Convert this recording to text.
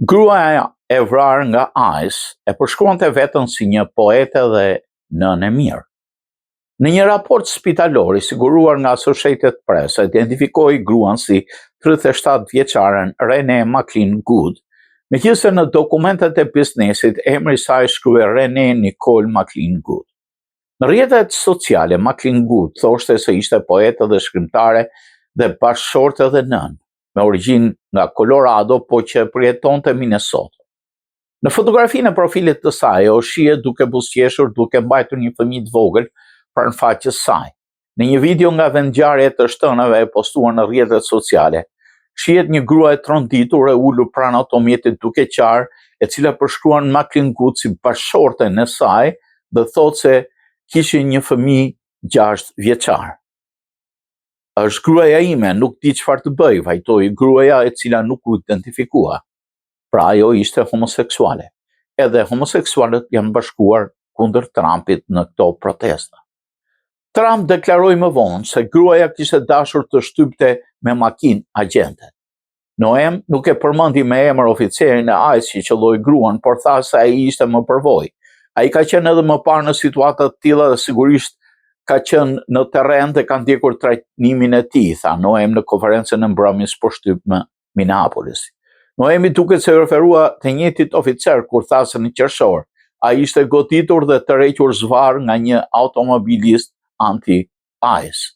Gruaja e vrarë nga ICE e përshkruante veten si një poete dhe nënë e mirë. Në një raport spitalor i siguruar nga Associated Press, identifikoi gruan si 37 vjeçaren Renee McLean Good, megjithëse në dokumentet e biznesit emri i saj shkruhej Renee Nicole McLean Good. Në rrjetet sociale, McLean Good thoshte se ishte poete dhe shkrimtare dhe bashkëshorte dhe nënë, me origjinë nga Colorado, po që përjetonte Minnesota. Në fotografinë e profilit të saj, ajo shihet duke buzëqeshur duke mbajtur një fëmijë të vogël pranë faqes saj. Në një video nga vendngjarja e të shtënave e postuar në rrjetet sociale, shihet një grua e tronditur e ulur pranë automjetit duke qarë, e cila përshkruan McLean Good si bashkëshorten e saj dhe thotë se kishin një fëmijë 6 vjeçar. Është gruaja ime, nuk di çfarë të bëj, vajtoi gruaja e cila nuk u identifikua. Pra ajo ishte homoseksuale. Edhe homoseksualët janë bashkuar kundër Trumpit në këto protesta. Trump deklaroi më vonë se gruaja kishte dashur të shtypte me makinë agjentet. Noem nuk e përmendi me emër oficerin e ICE që qëlloi gruan, por tha se ai ishte me përvojë. Ai ka qenë edhe më parë në situata të tilla dhe sigurisht ka qenë në terren dhe ka ndjekur trajnimin e tij, tha Noem në konferencën e mbrëmjes për shtyp në Minneapolis. Noemi duket se referua të njëjtit oficer kur tha se në qershor ai ishte goditur dhe tërhequr zvarrë nga një automobilist anti-ICE.